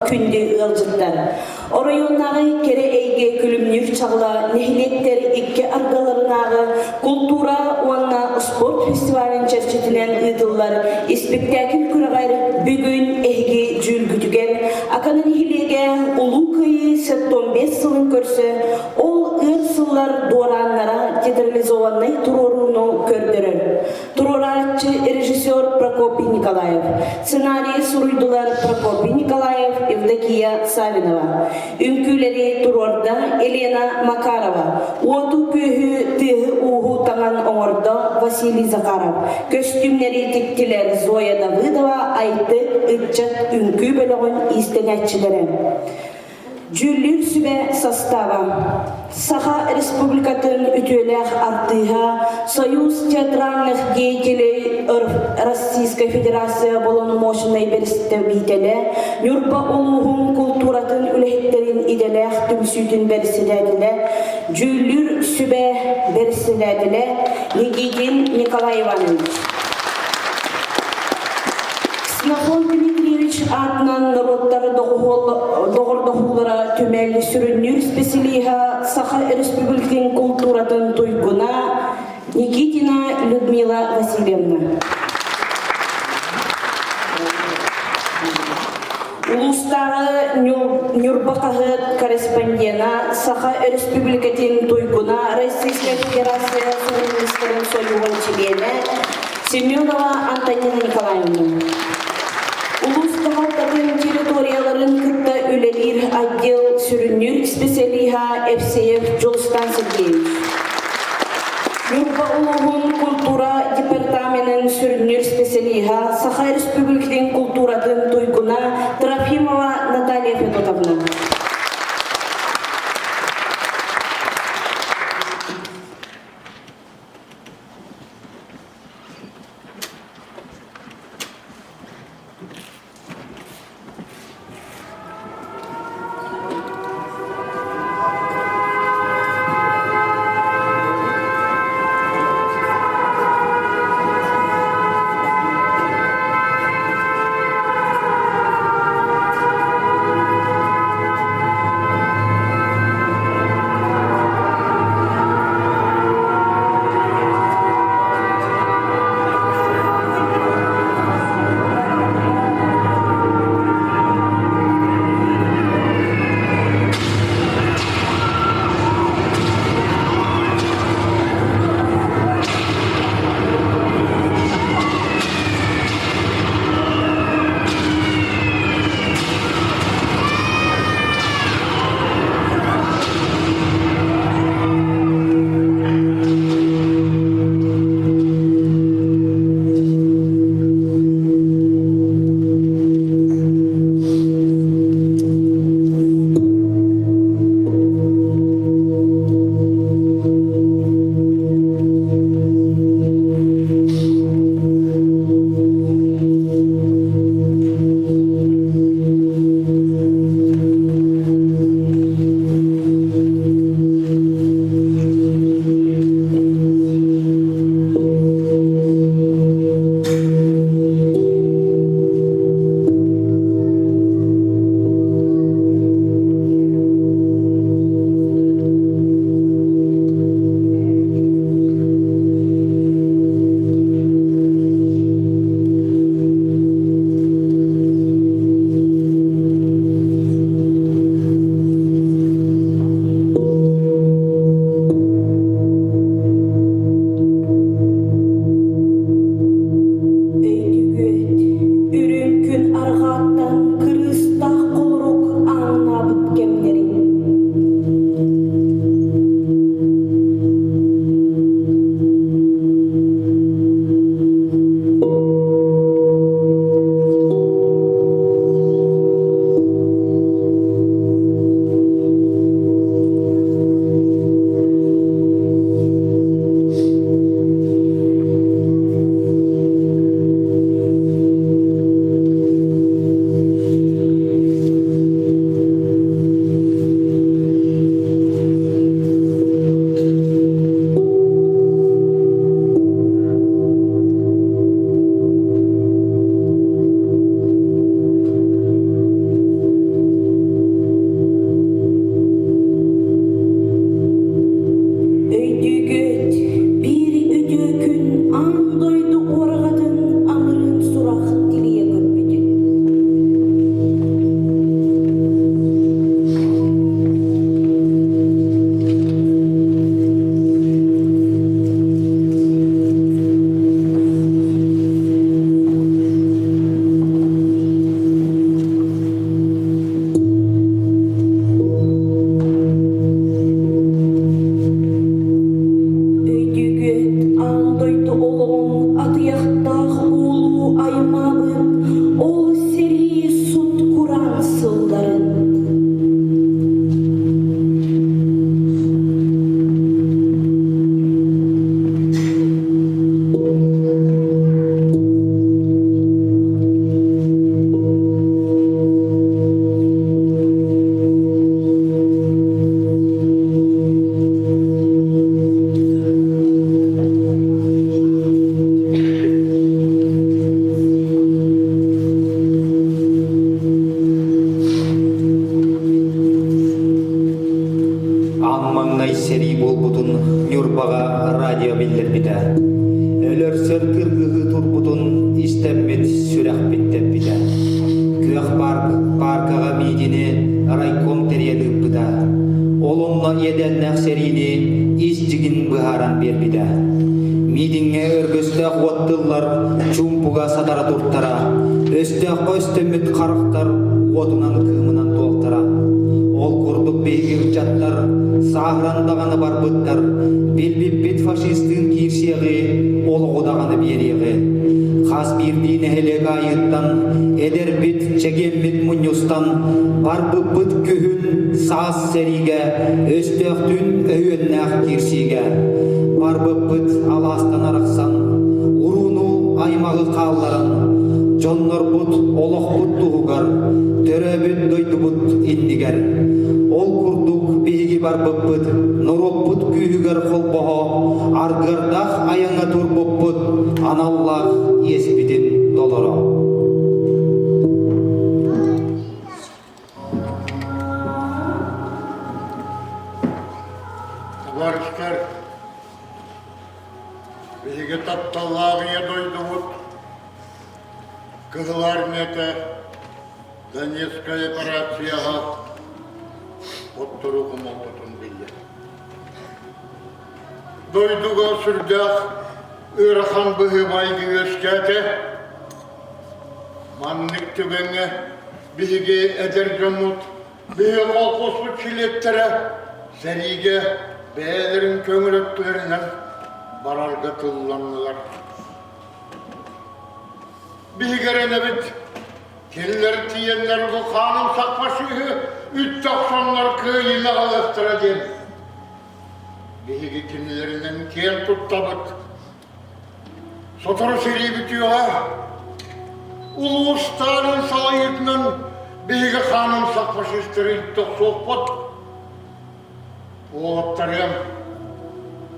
күндү ыалдьыттар! Оройуоннааҕы кэрэ эйгэ күлүмнүүр чаҕыла нэһилиэктэр икки ардыларынааҕы култуура уонна спорт фестивалын чэрчитинэн ыытыллар испиктээкил күрэҕэр бүгүн эһиги дьүүлгүтүгэр Акана нэһилиэгэ Улуу Кыайыы 75 сылын көрсө ол ыар сыллар дуорааннара театрализованнай туруорууну көрдөрөр. Туруорааччы режиссер Прокопий Николаев. Сценарийы суруйдулар Прокопий Николаев, Евдокия Савинова. Үҥкүүлэри туруорда Елена Макарова. Уоту-күөһү, тыаһы-ууһу таҥан оҥордо Василий Захаров. Көстүүмнэри тиктилэр Зоя Давыдова, Айтык ыччат үҥкүү бөлөҕүн иистэнээччилэрэ. Дьүүллүүр сүбэ састааба Саха Республикатын үтүөлээх артыыһа, Союз театральных деятелей Российской Федерация боломуочунай бэрэстэбиитэлэ, Ньурба улууһун култууратын үлэһиттэрин идэлээх түмсүүтүн бэрэссэдээтэлэ, Дьүүллүүр сүбэ бэрэссэдээтэлэ Никитин Николай Иванович. Ксенофонт Дмитриевич аатынан норуоттар доҕордоһуулара түмэл сүрүннүүр специалиһа, Саха Өрөспүүбүлүкэтин култууратын туйгуна Никитина Людмила Васильевна. Улуустааҕы Ньурба хаһыат корреспондена, Саха Өрөспүүбүлүкэтин туйгуна, Российскай Федерация суруналыыстарын сойууһун чилиэнэ Семенова Антонина Николаевна. Улуус дьаһалтатын территорияларын кытта үлэлиир отдел сүрүннүүр специалиһа Евсеев Дьулустан Сергеевич. Ньурба улууһун культура департаменын сүрүннүүр специалиһа Саха Республикатын култууратын туйгуна Трофимова Наталья Федотовна. сэрии буолбутун Ньурбаҕа радио биллэрбитэ. Өлөрсөр кыргыһыы турбутун истэммит сүрэхпит тэппитэ. Күөх пааркаҕа миитини райком тэрийэн ыыппыта. Ол онно иэдээннээх сэриини ис дьиҥин быһааран биэрбитэ. Миитиҥҥэ өргөстөөх уот тыллар чуумпуга сатара туртара, өстөөххө өстөммүт харахтар уотунан кыымынан туолтара. Ол курдук биһиги ыччаттар сааһыран даҕаны барбыттар, билбиппит фашистыын киирсиэҕи, олоҕу даҕаны биэриэҕи. Хас биирдии нэһилиэк аайыттан эдэрбит, чэгиэммит мунньустан, барбыппыт күһүн, саас сэриигэ, өстөөхтүүн өһүөннээх киирсиигэ. Барбыппыт алаастан арахсан, урууну аймаҕы хаалларан, дьоннорбут олохпут туһугар, төрөөбүт дойдубут иннигэр. Ол курдук биһиги барбыппыт, норуоппут күүһүгэр холбоһо, аргыардаах айаҥҥа турбуппут аналлаах иэспитин толоро. Табаарыстар, биһиги тапталлаах Ийэ дойдубут Кыһыл Армията Донецкай операцияҕа хотторуу хомолтотун биллэ. Дойдуга сүрдээх ыарахан быһыы-майгы үөскээтэ. Маннык түгэҥҥэ биһиги эдэр дьоммут, биһиги колхозпут чилиэттэрэ сэриигэ бэйэлэрин көҥүл өттүлэринэн барарга тылланнылар. Биһиги эрэнэбит, кинилэр тиийэннэр бу хаанын саппасыыһы үттэ охсоннор кыайыыны аҕалыахтара диэн. Биһиги кинилэринэн киэн туттабыт. Сотору сэрии бүтүөҕэ. Улуустарын салайыытынан биһиги хаанымсах фашистары илдьэ охсуохпут. Уолаттарыам,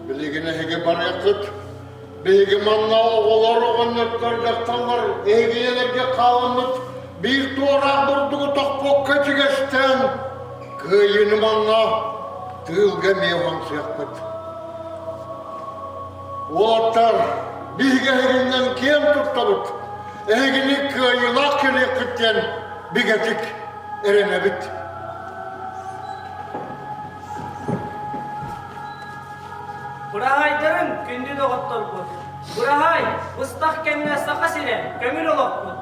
билигин эһиги барыаххыт. Биһиги манна оҕолор, оҕонньоттор, дьахталлар эһиги ийэлэргэ хааламмыт биир туораах бурдугу тохпокко ичигэстээн, кыайыыны манна тыылга эмиэ уһансыахпыт. Уолаттар, биһиги эһигиннэн киэн туттабыт, эһигини кыайыылаах кэлиэххит диэн бигэтик эрэнэбит. Быраһаайдарыҥ, күндү доҕотторбут! Быраһаай, быстах кэмҥэ Саха сирэ, көҥүл олохпут!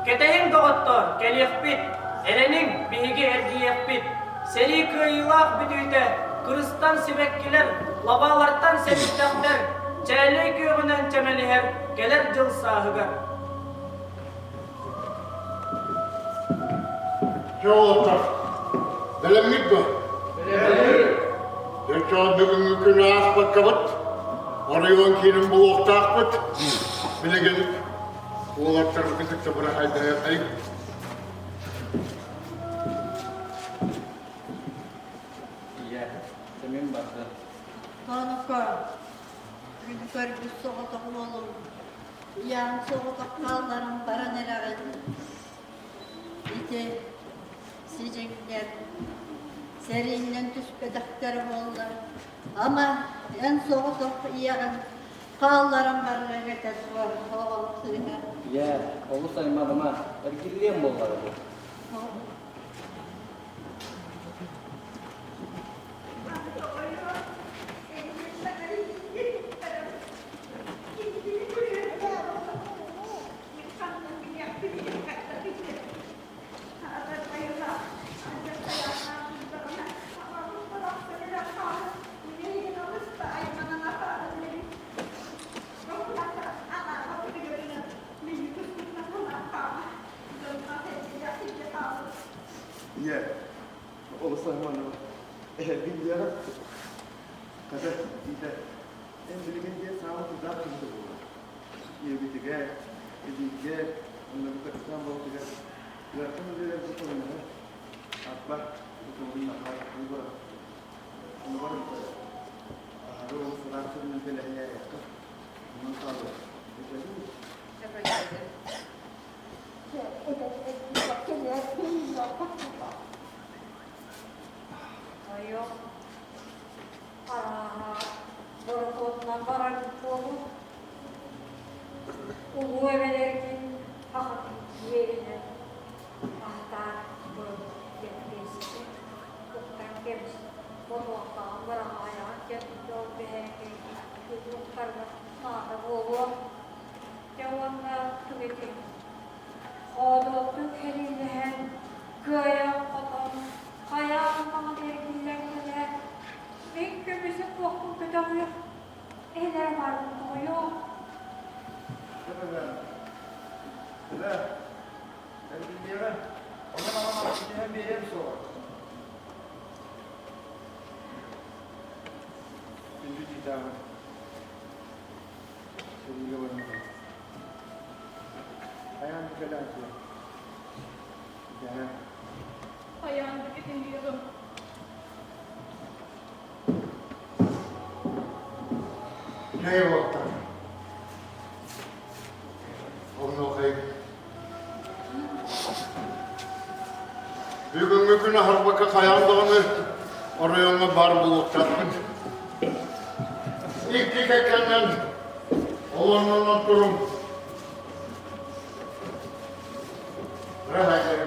Кэтэһиҥ, доҕоттоор, кэлиэхпит! Эрэниҥ, биһиги эргийиэхпит! Сэрии кыайыылаах бүтүүтэ кырыстан сибэккилэр, лабаалартан сэбирдэхтэр, чээлэй күөҕүнэн чэмэлиһэр кэлэр дьыл сааһыгар. Дьэ, уолаттар, бэлэмҥит дуо? Бэлэммит. Дьэ, бүгүҥҥү күнү ааспаккабыт, оройуон киинин булуохтаахпыт. Билигин уолаттарбытын кытта бырахайдаһыаххайыҥ. Ийэ, сэмин барда. Тоноко, күн көрбүт соҕотох уолум, ийэҕин соҕотох хаалларан баран эрэҕин. Ити сидьиҥнэр сэрииннэн түспэтэхтэрэ буоллар, ама эн соҕотох ийэҕин хаалларан барыаҥ этэ дуо, оҕом сыыһа? Ийээ, олус айманыма, эргиллиэм буоллаҕа дуу. Ийэ, олус айманным. Эһэргин диэҕэ. Хата, иитэ, эн билигин диэн саамай тутаах киһитэ буолар. Ийэбитигэр, эдьиийгэр, онно капитан балтыгар ыарахан үлэлэргэ көмөлөһөр. Арба, тутуһун наһаа бар. Ону бар аһары олус ыраах сиринэн тэлэһийээйэххэ. Онон хаалыа. Айок. Кэбис, ботуоктаҕын быраҕаайаҕын кэлбит ол бэһээкэйдии кутуруктарга наада буолуо. Дьэ уонна тугу этиэм, хоодуоттук кэриҥнэһэн, кыайан-хотон, хайаан маҥан эргиллэн кэлээр, мин көмүсүм туохпун көтөҕүөх, эн эрэ барбын тоҕойуох. Эбээ, эргиллиэҕэ, онон аҕам иккиһэ биэриэм суоҕа. Күндү тиитээҕим, сэриигэ барыммын. Хайаан да кэлээн суох. Итэһэ. Хайаан да кэтэһиэҕим. Ней уолтар. Онуохай Бүгүҥҥү күн аһарбакка хайаан даҕаны оройуоҥҥа баар буолуохтаахпын. Икки кэккэнэн олорнонон туруҥ. Рахайдары.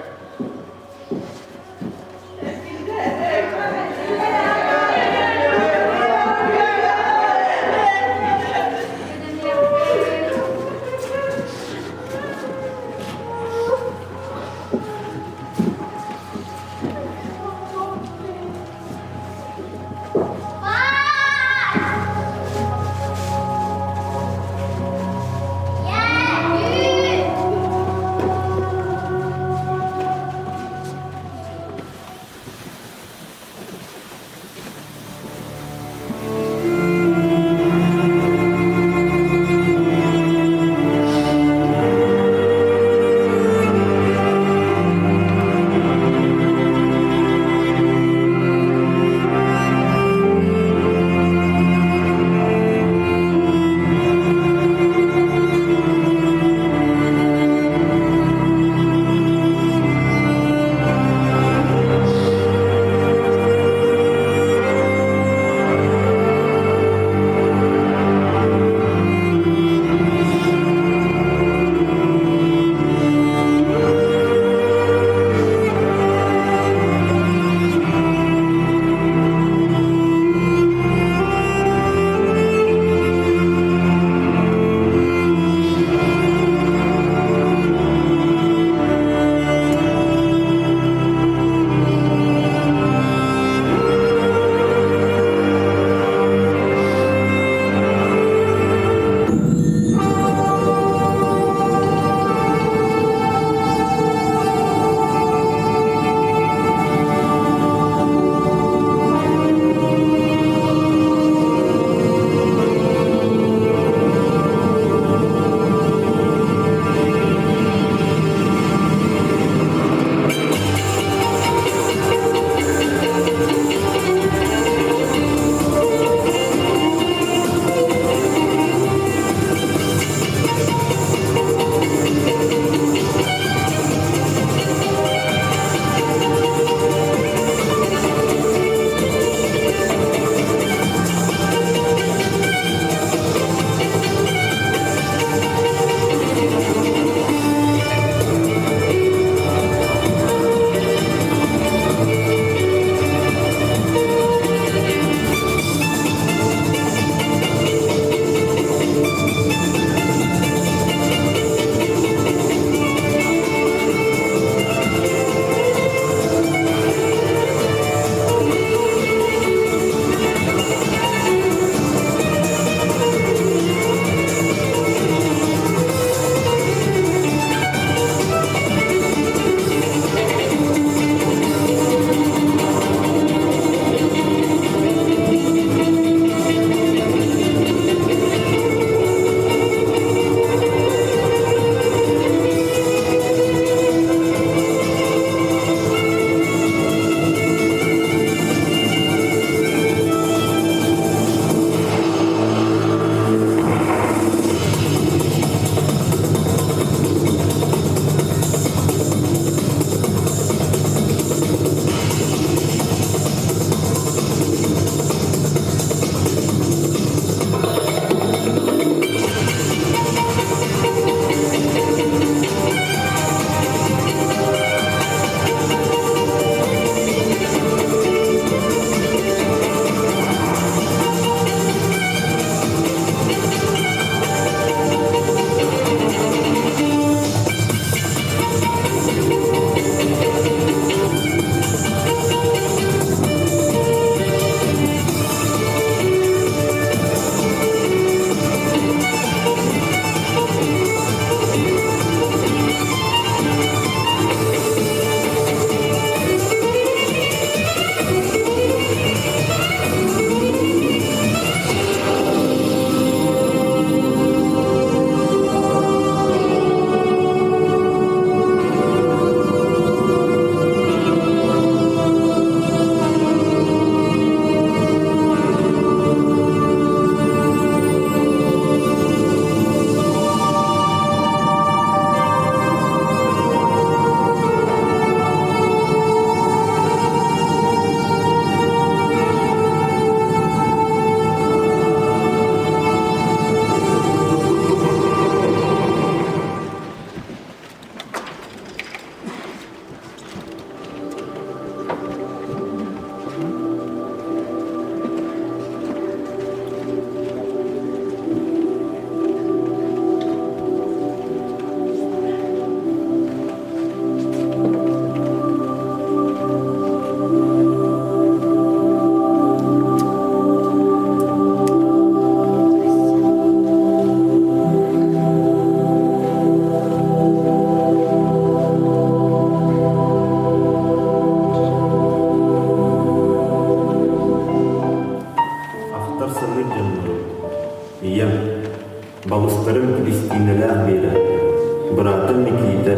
Быраатым Микиитэ,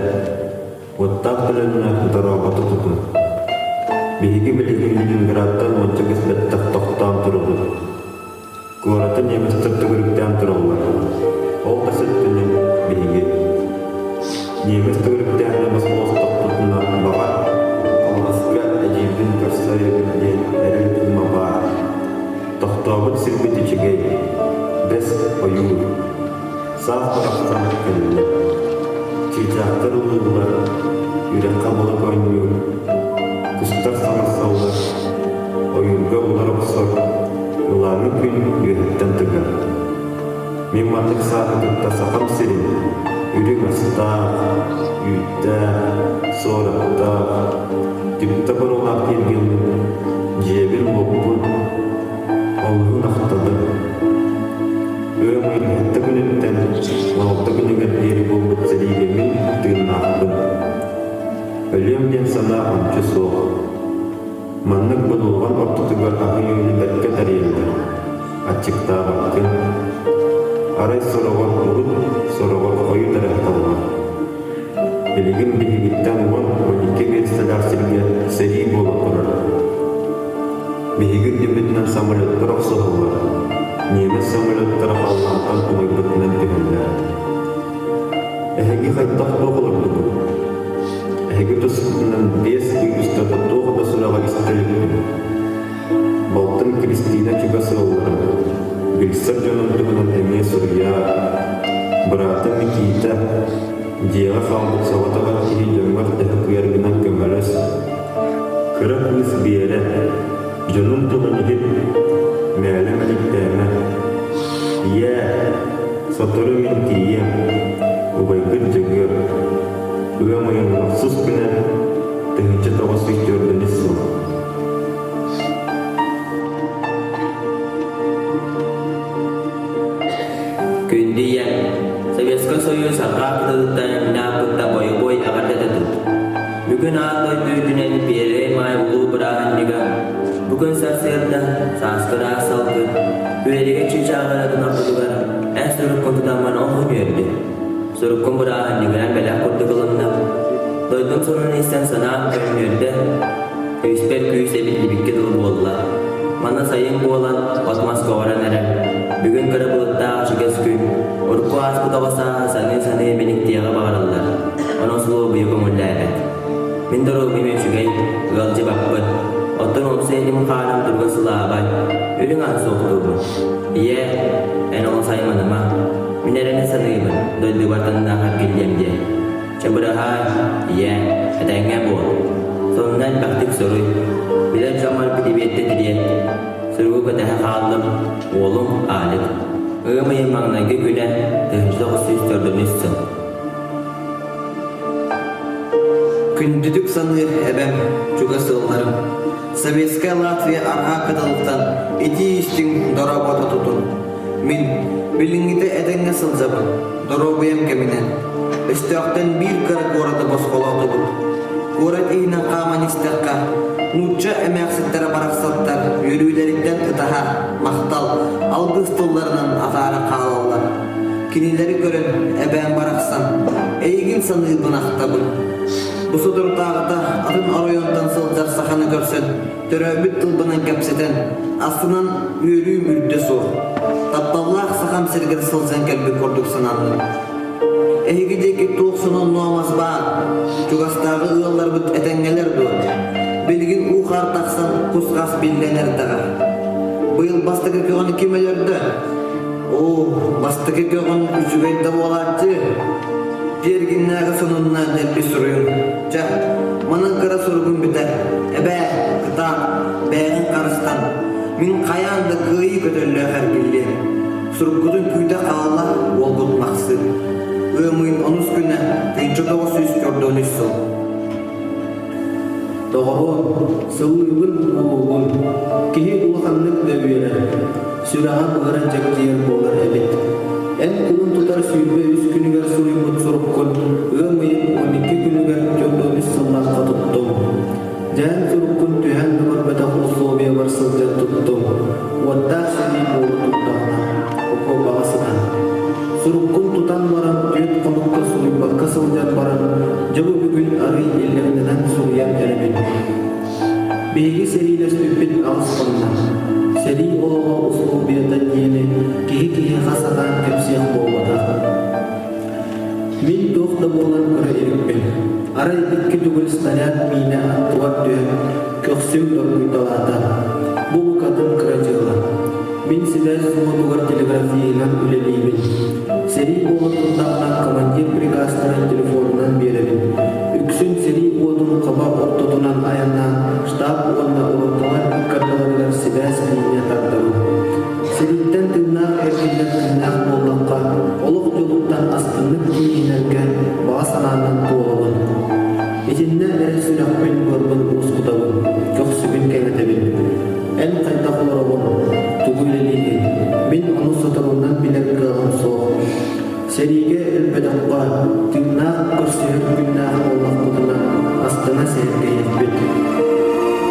уоттаах төлөннөөх дорообото тутун. Биһиги билигин Ленинградтан уонча көс бэттэх тохтоон турабыт. Куораты немецтэр төгүрүктээн тураллар. Ол да сөптүнэн биһиги. Немец төгүрүктээһинэ босхолостохпутуна баҕар, алҕаска эдьиийбин көрсөйөбүт диэн эрэл кыыма баар. Тохтообут сирбит үчүгэй, бэс ойуур. Саас барахсан кэллэ. Чыычаахтар ыллыыллар, үрэххэ балык оонньуур, кустар саҥарсаллар, ойуурга улар охсор, ылааҥы күн үөһэттэн тыгар. Мин маннык сааһы кытта Сахам сирин үрүҥ астаах, үүттээх, суораттаах, түптэ боруолаах тиэргэммин, дьиэбин-уоппун Олуһун ахтабын. Ыам ыйын сэттэ күнүттэн алта күнүгэр диэри буолбут сэриигэ мин тыыннаахпын. Өлүөм диэн санаа ончу суох. Маннык будулҕан ортотугар аһы-үөлү бэркэ тэрийэллэр. Аччыктаабаккын. Арай сороҕор урут, сороҕор хойут эрэ аһаталлар. Билигин биһигиттэн 10-12 биэстэлээх сиргэ сэрии буола турар. Биһиги үрдүбүтүнэн самолеттар охсуһаллар. Немец самолеттара халлаантан умайбытынан түһэллэр. Эһиги хайдах туох олордугут? Эһиги тускутунан 5 ый устата туох да сураҕы истэ иликпин. Балтым Кристина чугас ыалларын, билсэр дьонун туһунан эмиэ суруйаар. Быраатым Микиитэ, дьиэҕэ хаалбыт соҕотох эр киһи дьоҥҥор төһө кыайаргынан көмөлөс. Кыра кыыс Биэрэ, дьонун тылын иһит, мээлэ мэниктээмэ. Ийээ, сотору мин тиийиэм, убайгыт Дьөгүөр. Ыам ыйын ахсыс күнэ, 1943 сыл. Күндү ийэм, Советскай Союз арҕаа кытылыттан мин ааппыттан бойобуой эҕэрдэтэ тут. Бүгүн аан дойду үрдүнэн Первэй Маай улуу бырааһынньыга. Бу күн сарсыарда сааскы ыраас салгын, күөлэгэ чыычааҕыратын ортотугар эн суруккун тутаммын оһон үөрдүм. Суруккун бырааһынньыгынан бэлэх курдук ылынным. Дойдум сонун истэн санаам көнньүөрдэ, күүспэр күүс эбиллибиккэ дылы буолла. Манна сайын буолан, от-мас көҕөрөн эрэр. Бүгүн кыра былыттаах үчүгэс күн. Урукку ааспыт оҕо сааһа саныы-саныы мэниктиэҕи баҕараллар. Онон усулуобуйа көҥүллээбэт. Мин доруобуйам үчүгэй, ыалдьыбаппын. Оттон уопсай этим хаарым туруга сылаабай, үрүҥ аһы суохтуубун. Ийээ, эн олус айманыма. Мин эрэнэ саныыбын, дойдубар тыннаах эргиллиэм диэн. Чэ быраһаай, ийээ, этэҥҥэ буол. Сонуна элбэхтик суруй. Билэр дьоммор бирибиэттэ тириэрт. Суругу кэтэһэ хааллым, уолум Алик. Ыам ыйын маҥнайгы күнэ, 1943 сыл. Күндүтүк саныыр эбэм, чугас ыалларым. Советская Латвия арҕаа кытылыттан итии-истиҥ дорообото тутун. Мин билиҥҥитэ этэҥҥэ сылдьабын, доруобуйам кэминэн. Өстөөхтөн биир кыра куораты босхолоотубут. Куорат иһинэн хааман истэххэ, нуучча эмээхситтэрэ барахсаттар үөрүүлэриттэн ытаһа, махтал, алгыс тылларынан атаара хаалаллар. Кинилэри көрөн, эбээм барахсан, эйигин саныырбын ахтабын. Бу соторутааҕыта атын оройуонтан сылдьар саханы көрсөн, төрөөбүт тылбынан кэпсэтэн, астынан үөрүүм үрдэ суох. Тапталлаах сахам сиригэр сылдьан кэлбит курдук сананным. Эһиги диэки туох сонун-нуомас баар? Чугастааҕы ыалларбыт этэҥҥэлэр дуо? Билигин уу-хаар тахсан кус-хас биллэн эрдэҕэ. Быйыл бастакы көҕүн ким өлөрдө? Оо, бастакы көҕүн үчүгэй да буолааччы. Тиэргиннээҕи сонунна дэлби суруйуҥ. Чэ, манан кыра суругум бүтэр. Эбээ, кытаат, бэйэҕин харыстан. Мин хайаан да кыайыы көтөллөөх эргиллиэм. Суруккутун күүтэ хаалла уолгут Махсыым. Ыам ыйын онус күнэ, 1943 сыл. Доҕоруом, сыллыыбын, уолуубун, киһи улаханнык да үөрэр, сүрэҕэ быара дьэгдьийэр буолар эбит. Эн кулун тутар 23 күнүгэр суруйбут суруккун ыам ыйын 12 күнүгэр 43 сыллаахха туттум. Дьээн суруккун түһээн да көрбөтөх условиябар сылдьан туттум. Уоттаах сэрии буола турдаҕына, окуопаҕа сытан. Суруккун тутан баран түөрт хонукка суруйбакка сылдьан. бүгүн арый иллэҥнэнэн суруйан эрэбин. Биһиги сэриилэспиппит аҕыс хонно. Сэрии олоҕо усулуобуйата диэни киһи киһиэхэ сатаан кэпсиэх буолбатах. Мин туох да буолан көрө иликпин. Арай икки төгүл снаряд миинэ аттыбар түһэн, көхсүм доргуйталаата. Бу букатын кыра дьыала. Мин сибээс суотугар телеграфиянан үлэлиибин. Сэрии буола турдаҕына командир приказтарын телефонунан биэрэбин. Үксүн сэрии уотун хаба ортотунан айаннаан штаб уонна роталар ыккардыларыгар сибээс линия тардабын. Сэрииттэн тыыннаах эргиллэр күннээх буоллахха, олох дьолуттан астыннык тиийинэргэ баҕа санаанан туолабын. Итиннэ эрэ сүрэхпин быарбын уоскутабын, көхсүбүн кэҥэтэбин. Эн хайдах олороҕун, тугу үлэлиигин? Мин ону соторунан билэр кыаҕым суох. Сэриигэ өлбөтөххө, тыыннаах көрсүһэр күннээх буоллахпытына, астына сэһэргэһиэхпит.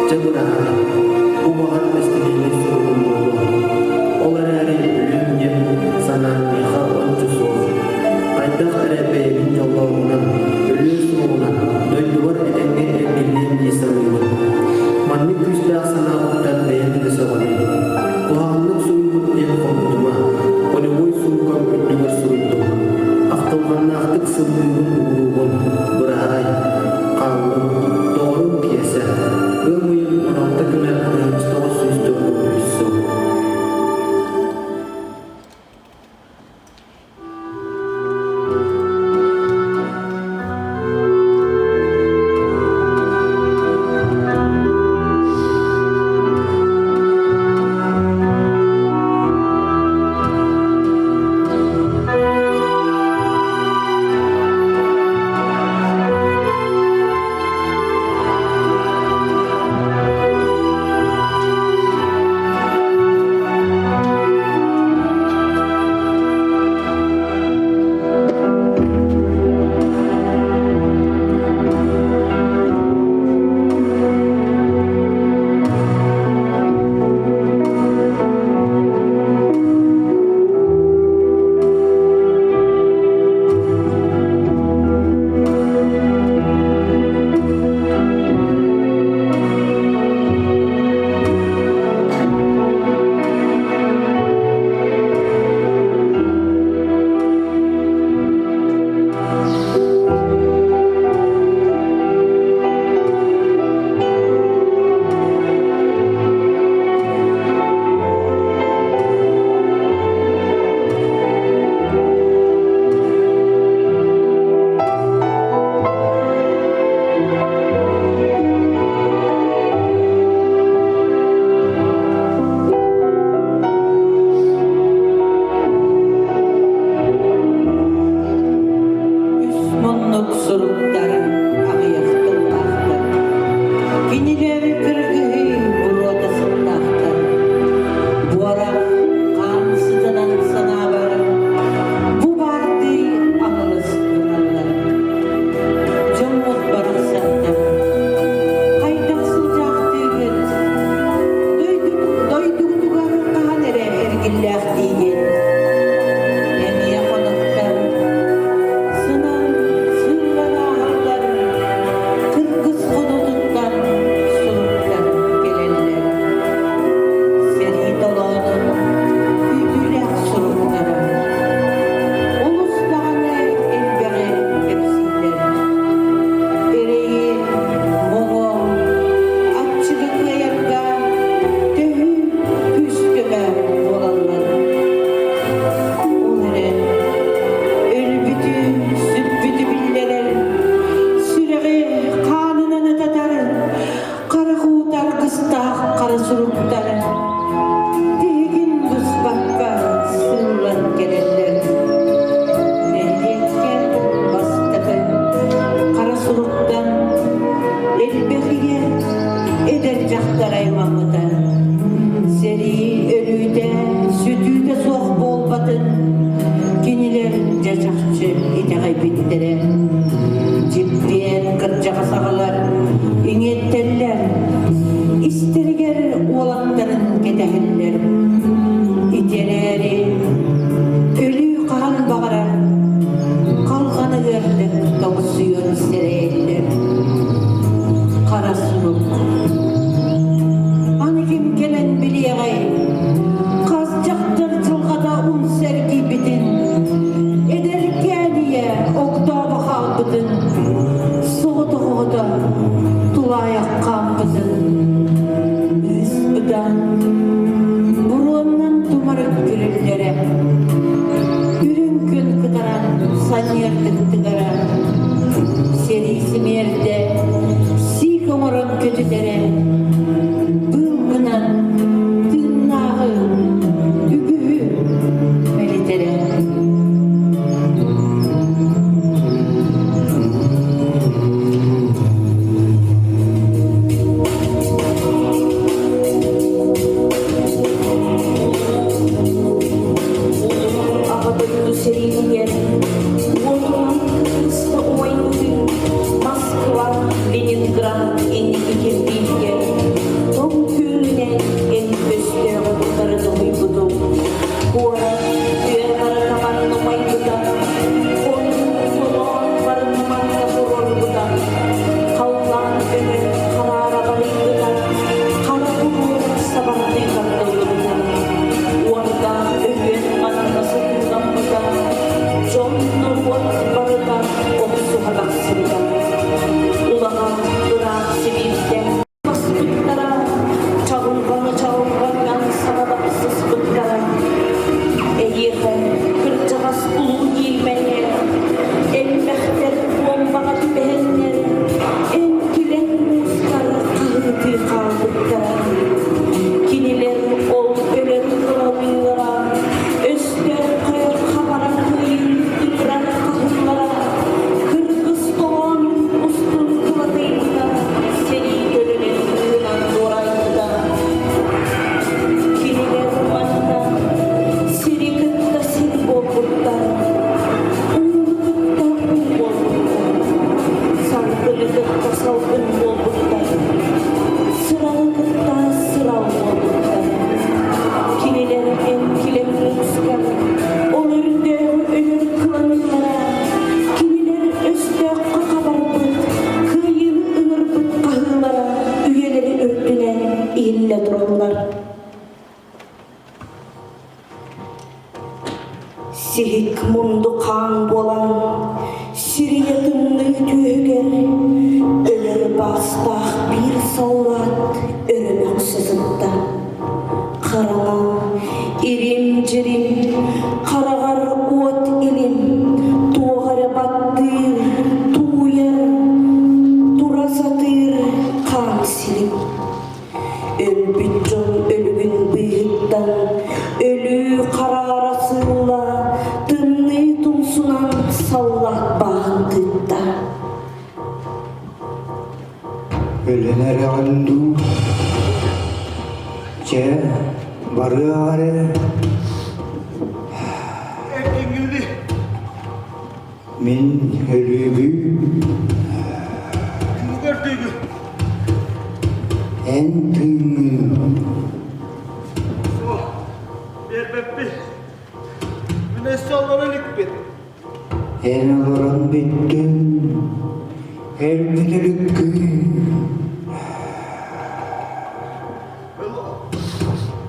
Чэ быраһаай, бу баҕар бэстилиэнэй суругум буолуо. Ол эрээри өлүөм диэн санаа миэхэ ончу суох. Хайдах эрэ бэйэбин дьоллооҕунан, өлүө суоҕунан, дойдубар этэҥҥэ эргиллиэм дии саныыбын. Маннык күүстээх санаабыттан бэйэм да сөҕөбүн. Куһаҕаннык суруйбут диэн хоммутума, полевой суумкам үрдүгэр суруйдум. Ахтылҕаннаахтык сыллыыбын угуруубун, быраһаай, хааллым, доҕорум Киэсэ, ыам ыйын 16 күнэ 1993 сыл. Үс муннук суруктар аҕыйах тыллаахтар. Кинилэр кыргыһыы буруота сыттаахтар. Буорах хаан сытынан санаабар бу баардыы аҥылыс гыналлар. Дьоммут барахсаттар. Хайдах сылдьаахтыыгыт? Дойдугутугар хаһан эрэ эргиллээхтиигит? Эмиэ хонуктар сынан сыыллан ааһаллар, кыргыс хонуутуттан суруктар кэлэллэр. Сэрии толоонун күүтүүлээх суруктара олус даҕаны элбэҕи кэпсииллэр. Эрэйи, моҥо, аччыгы кыайарга төһүү күүс-көмө буолаллар. Ол эрэн өлбүтү, сүппүтү биллэрэр, сүрэҕи хаанынан ытатар, харах уута аргыстаах хара суруктар тиһигин быспакка сыыллан кэлэллэр. Нэһилиэккэ бастакы хара суруктан элбэх ийэ эдэр дьахтар аймаммыта. Сэрии өлүүтэ, сүтүүтэ суох буолбатын кинилэр дьэ чахчы итэҕэйбиттэрэ. Дьиппиэн кырдьаҕас аҕалар иҥиэттэллэр, истэригэр уолаттарын кэтэһэллэр. Ити эрээри өлүү хаһан баҕарар халҕаны ыардык тоҥсуйуон сэрэйэллэр. иһиллэ тураллар. Сиһик мунду хаан буолан, сирийэ тымныы түөһүгэр өлөр баастаах биир саллаат өрө мөхсө сытта. Хараҥа, ирим-дьирим, хараҕар уот илим, туох эрэ баттыыр, тууйар, тура сатыыр хаан силим. Өлбүт дьон өлүгүн быыһыттан өлүү хараара сыылла, тымныы тумсунан саллаат бааһын тыытта. Өлөн эрэҕин дуу? Чэ, барыах эрэ. Эргиҥҥили. Мин өлүүбүн. Кими көрдүүгүн? Эн тыыҥҥын. Суох, биэрбэппин. Мин өссө олоро иликпин. Эн олорон бүттүҥ, өлбүт өлүккүн.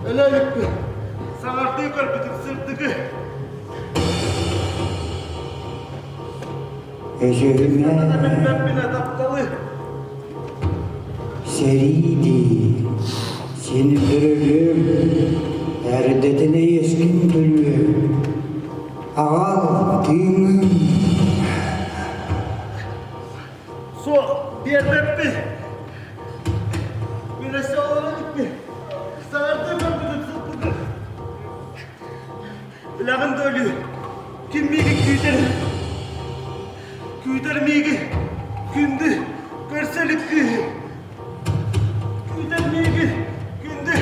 Өлө иликпин. Саҥардыы көрбүтүм сырдыгы. Өсөһүмэ сэрии дии, син өлүөм, эрдэтинэ иэскин төлүөм. Аҕал тыыҥҥын. Суох, биэрбэппин. Мин өссө олоро иликпин. Саҥардыы көрбүтүм сыппытым. Билэҕин да өлүү, ким миигин күүтэр, күүтэр миигин, күндү, көрсө илик кыыһы. Күүтэр миигин, күндү,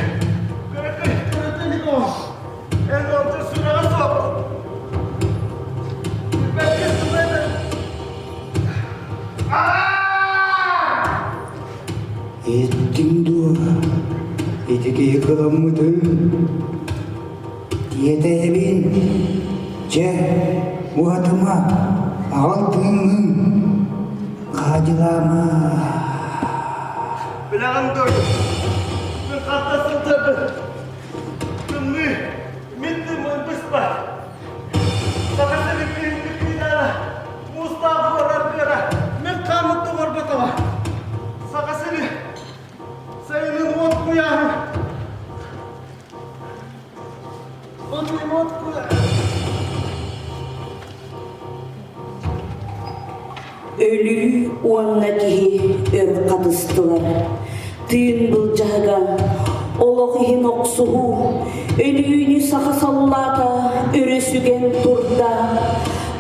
көрөкөй, көрөтө илик оҕо. Эн ыалдьар сүрэҕэ суох. Билбэккин тугу этэр. Иһиттиҥ дуо, ити киһи кыламмытын? Тиэтэйэбин, чэ, уһатыма, аҕал тыыҥҥын, хаадьылаама. Билэҕин дуо, мин ханна сылдьарбын? Тымныы, мин тыыммын быспат. Саха сирин күһүҥҥү кыыдаана, муустаах буорар кыара, мин хааммыт тоҕорботоҕо. Саха сирин сайынын уот куйааһын, Өлүү уонна киһи өр хатыстылар. Тыын былдьаһыга, олох иһин охсуһуу, өлүүнү саха саллаата өрө сүгэн турда,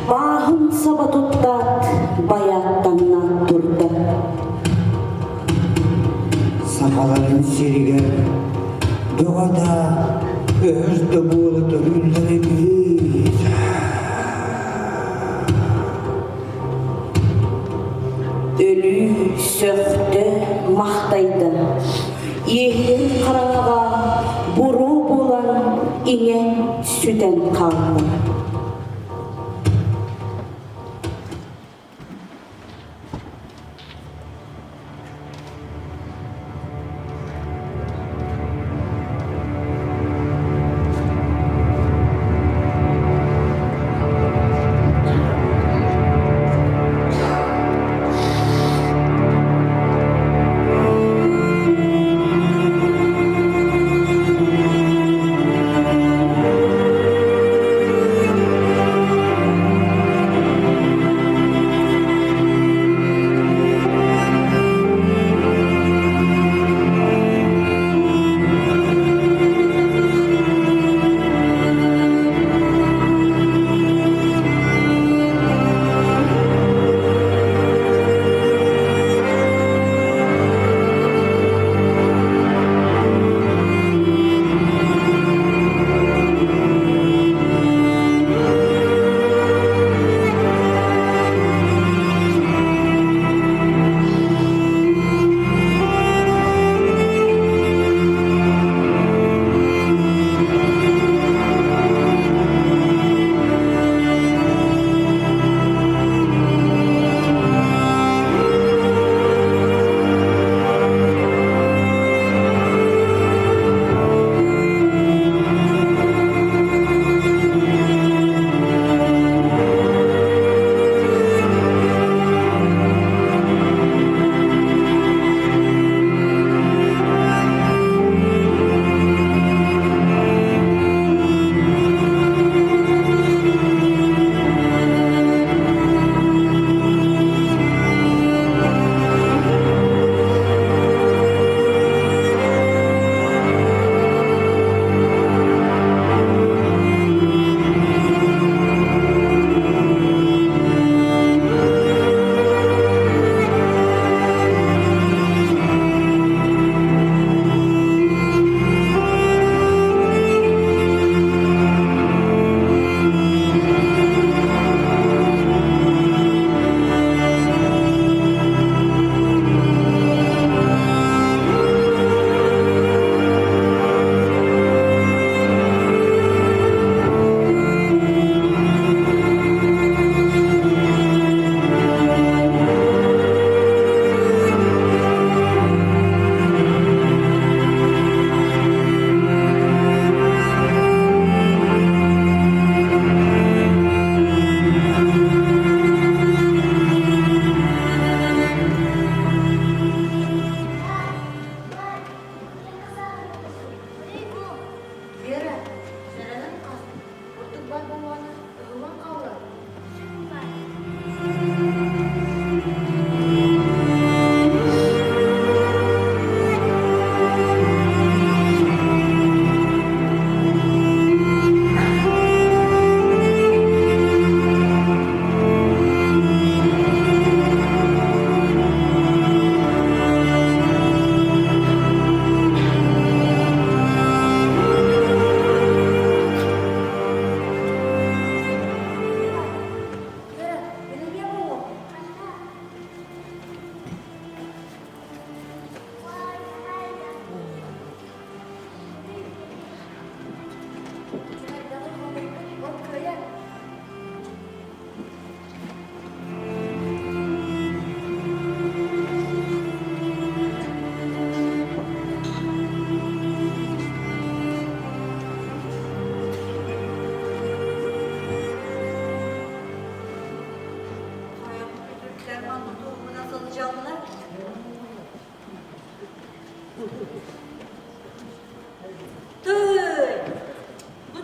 бааһын саба туттаат, байааттаҥнаат турда. Сахаларын сиригэр бөҕө да өһөс да буола төрүүллэр эбит. Өлүү сөхтө, махтайда. Иэһийэн хараҥаҕа буруо буолан иҥэн сүтэн хаалла.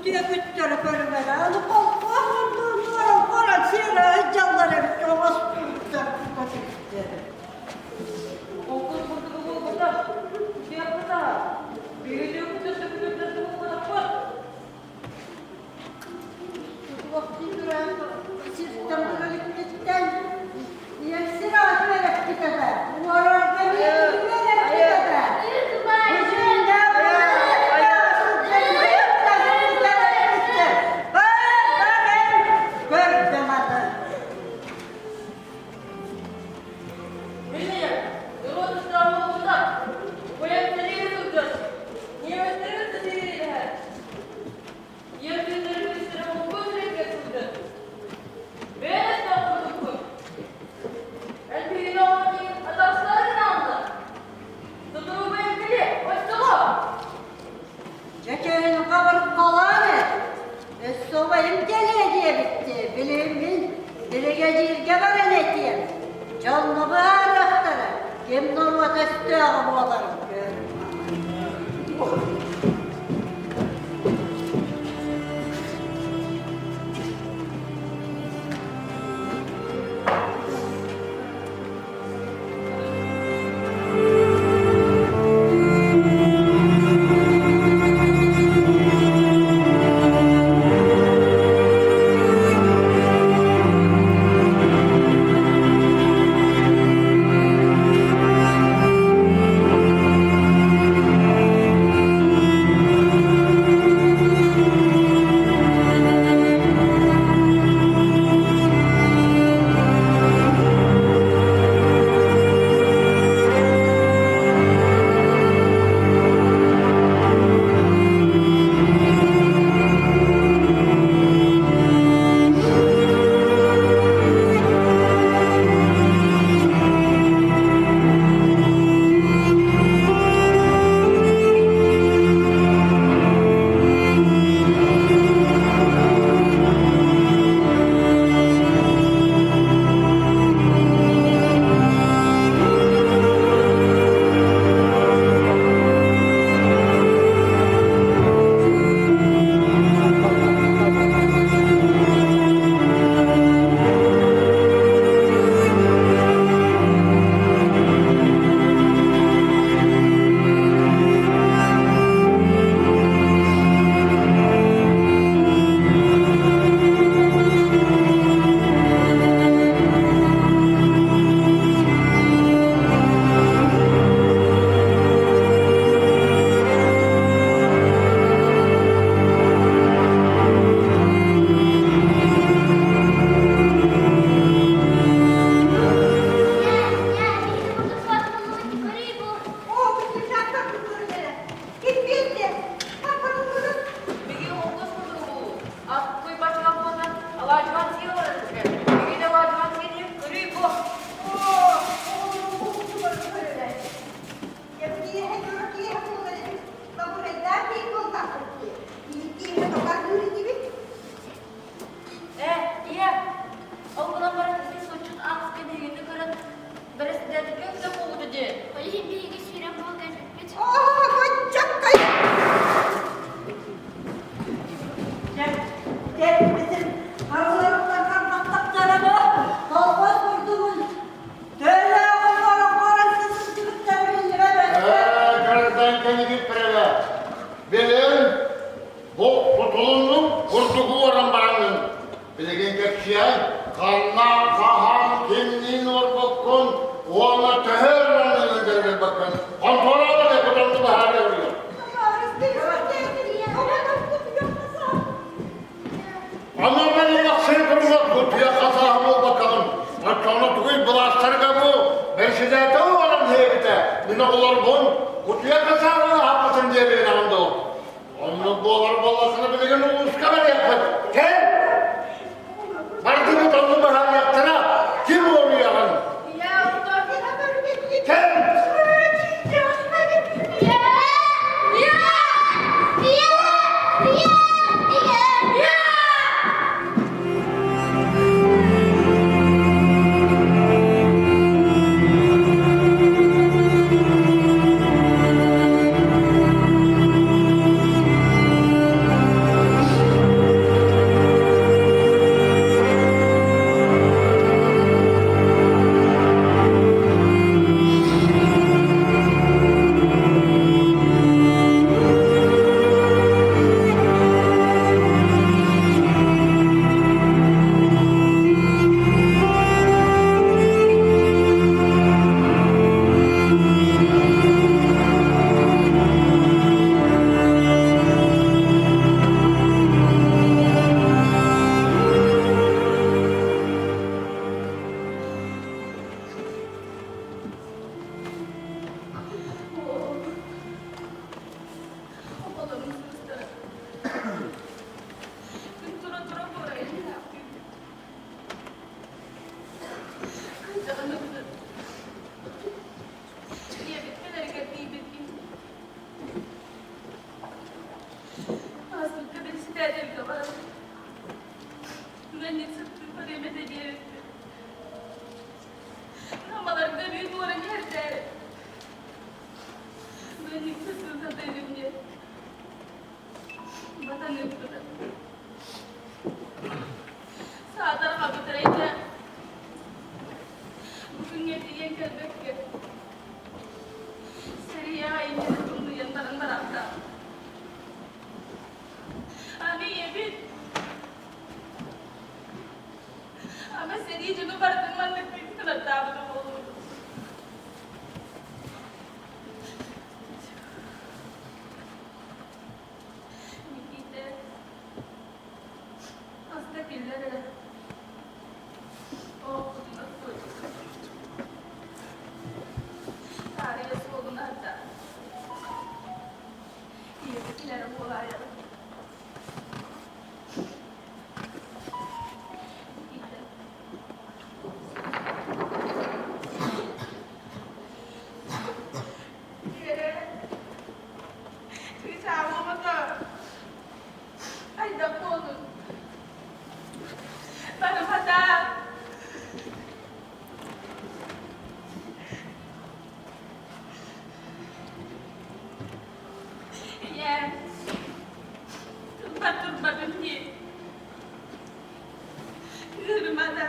Түөкүттэрэ көрүмэрэ, аны колхоз ордууннуоран хорон сиэрэ сылдьаллар эбит оҥостубуттар көтүттэр. Холкуос курдук буолбатах, утуйахпыт аа. Биһиги түөкүттэр төкүтүттэр буолбатахпыт. Туохтуу туран сиртэн көрүлүкпүттэн ийэм сир аатын эрэппит этэ. Уорарга үөрэппит этэ. Дьэкээн хабырҕалаан эр, өссө убайым кэлиэ диэбитти, билиммин биригэдьииргэ баран этиэм, дьонно быһаарыахтара, ким норуот өстөөҕө буоларын көр. иччилэрэ буолаайаҕын. Ийээ, тылбар турбатым дии. Ыарыма да.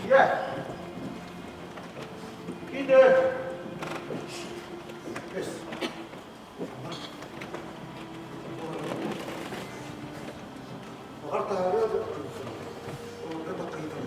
Ийэ! Киинэ! Эс. Баҕар таһаарыа да Олорго баккыйталар.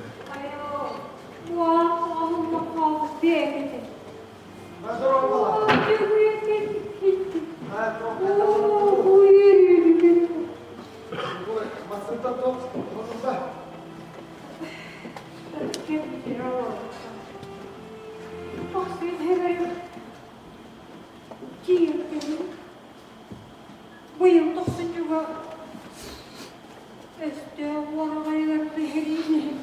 Быйыл тохсунньуга Өстөөх уораҕайыгар түһэриилэһэн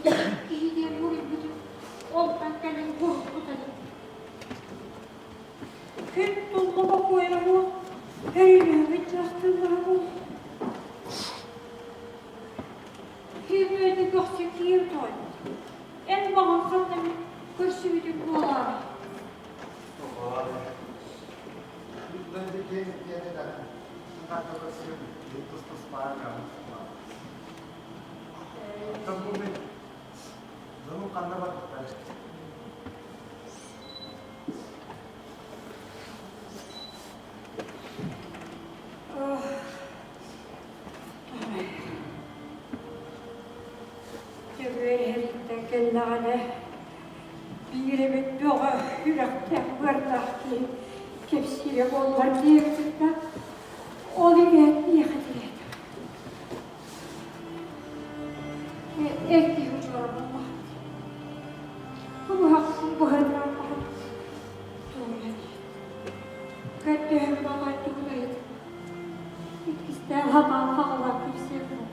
киһи диэн буруйбутун онтон кэлин куһуппутун Күн тулла бокуойа буол, өрүнүөбүт дьахталлара буол. Ким көхсө киир той. Эн баҕар ханна көрсүбүтүҥ буолаарай? Дьөгүөр эһэриттэн кэллэҕинэ биир эбит бөҕө үрэхтээх быардаах киһи кэпсиирэ буоллар диэбитин да, ол иһэн миэхэ тирээтэ. Эр киһи удьуора буоллаҕа. Быһахсын быһыытынан баран туойан Көрдөһөбүн отой тугун ыйытын. Иккистээн хатаан хаҕылаах кэпсиэм буолла.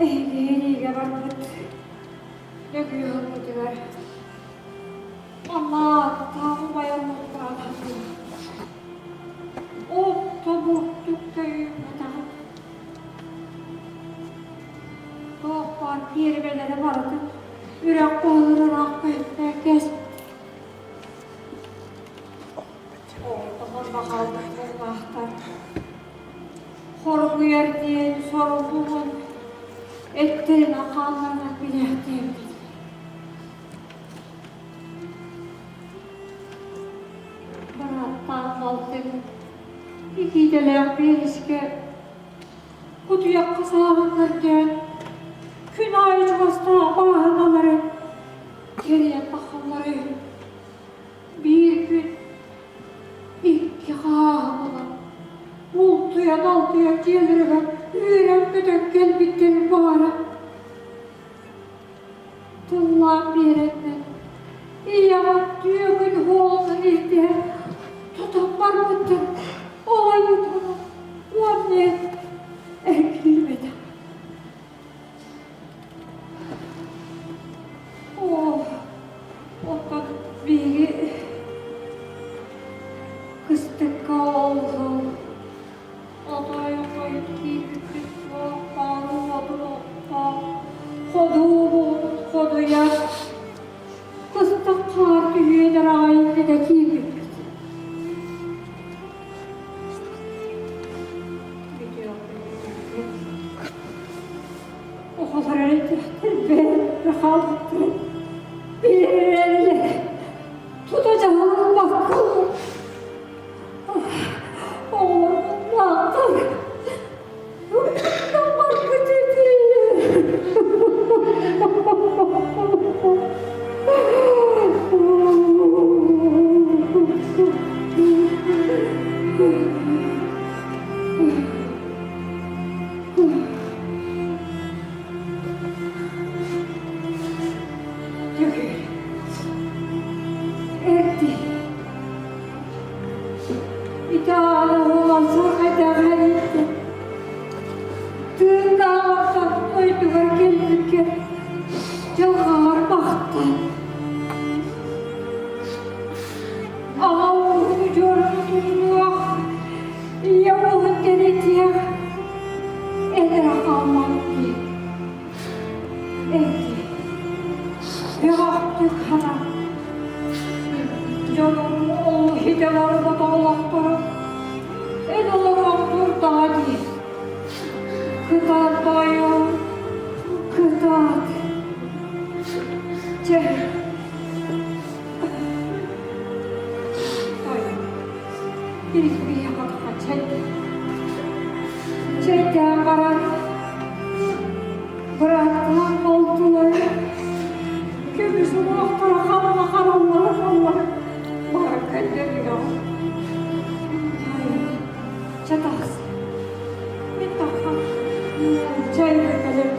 Эһиги эриигэ барбыт нөҥүө ылбытыгар Амааттаах убайым муҥнаатаҕын Оттомурдук төйүүммэтэҕим. Туох баар пиэрмэлэрэ барытын үрэх буолар ыраах көһүппэккэ кээспит. Оттомон баҕалбыт буоллаахтар. Хоргуйар диэн сороллугун эттэринэн хаалларынан билээхтиэбит этилэр. Бырааттаах балтын итиитэлээх биэрискэ кутуйахха сааҕын көрдөөн күн аайы чугастаах бааһыналары кэрийэн таххаллара үһү. Биир күн икки хааһы булан. Бултуйан-алтыйан дьиэлэригэр үөрэн-көтөн кэлбиттэрин баара. Тыллаан биэрэннэр, ийэҕит түөкүн уолунан ирдэһэн тутан барбыттар, ол айыытын уонна эргиллибэтэх. Оо, оттон биһиги кыстыкка ол сыл отойхойут киирбиппит суох баару уотун оттоох, ходуу буолбут ходуйа, кыстык хаар түһүөн эрэ аҕай иннинэ киирбиппит. Оҕолор эрдэхтэр бэйэлэрэ хаалбыттара билэрэлэр тута дьаһаллыбакка оҕолорбут барбыт этэ Эрди Ити аана уолан суох-хайдаах эриттэ. Тыыннааҕыттан дойдугар кэлбиккэ дьылҕаҕар бахтан. Аҕа ууһун удьуорун тумнуох, ийэ ууһун тэнитиэх, эн эрэ хааллаҕыҥ дии. Эрди, бөҕөхтүк ханан, дьонуҥ ол иһитэ барбат олохторо, эн олоруоҥ турдаҕа дии. Кытаат тоойуом, кытаат. Чэ, Чэйдээн баран бырааттаах балтылары көмүс уҥуохтара ханна хараллара буоллар бары көннөрүөҕүм. Чэ тахс. Мин таххан чэйгэ кэлэр.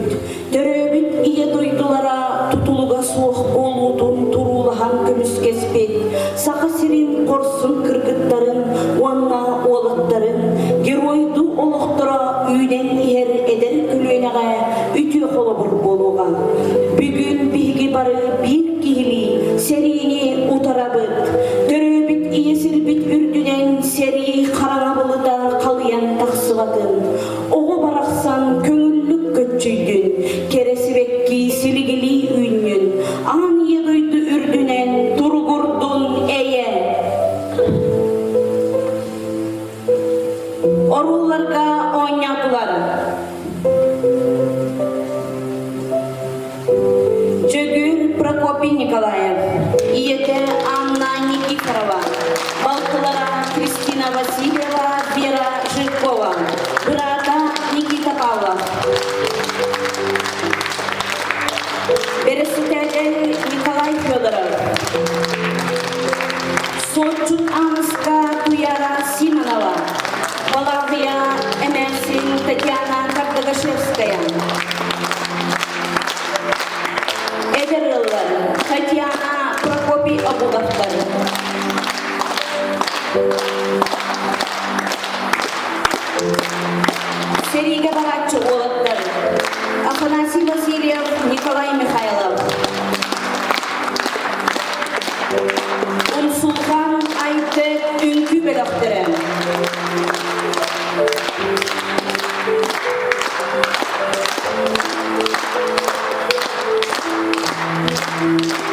өлбүт, төрөөбүт ийэ дойдулара тутулуга суох буолуутун туруулаһан көмүскэспит Саха сирин хорсун кыргыттарын уонна уолаттарын геройдуу олохторо үүнэн иһэр эдэр көлүөнэҕэ үтүө холобур буолуоҕа. Бүгүн биһиги бары биир киһилии сэриини утарабыт. Төрөөбүт ийэ сирбит үрдүнэн сэрии хараҥа былыта халыйан тахсыбатын. Оҕо барахсан көҥүллүк көччүйдүн, кэрэ сибэкки силигилии үүннүн, аан ийэ дойду үрдүнэн туругурдун эйэ! Орууларга оонньоотулар. Дьөгүр Прокопий Николаев, ийэтэ Анна Никифорова, балтылара Кристина Васильева, Вера Жиркова, быраата Никита Павлов. Бэрэссэдээтэл Николай Федоров. Суотчут Ааныска Туяра Симонова, Балаҕыйа эмээхсин Татьяна Кардагашевская. Эдэр ыаллар Татьяна Прокопий Обудовтар. Сэриигэ барааччы уолаттар Афанасий Васильев, Николай Михайлов. Умсулҕан Айтек үҥкүү бөлөхтөрө.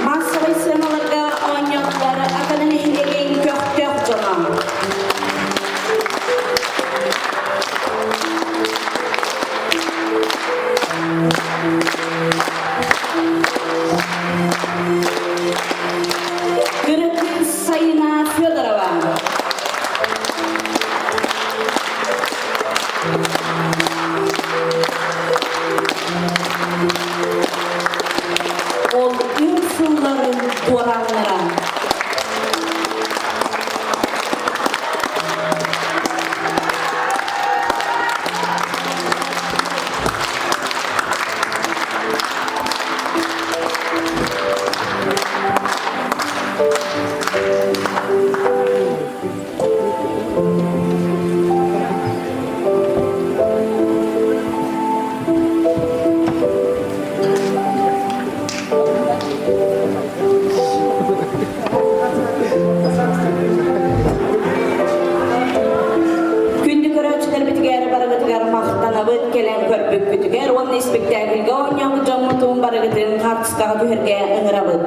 Массовай сыаналарга оонньоотулар Акана нэһилиэгин көхтөөх дьоно. Кыракый Сайына Федорова. Ол өр сылларын туорааннара. Күндү көрөөччүлэрбитигэр барыгытыгар махтанабыт кэлэн көрбүккүтүгэр уонна испиктээкилгэ оонньообут дьоммутун барыгытын хаартыскаҕа түһэргэ ыҥырабыт.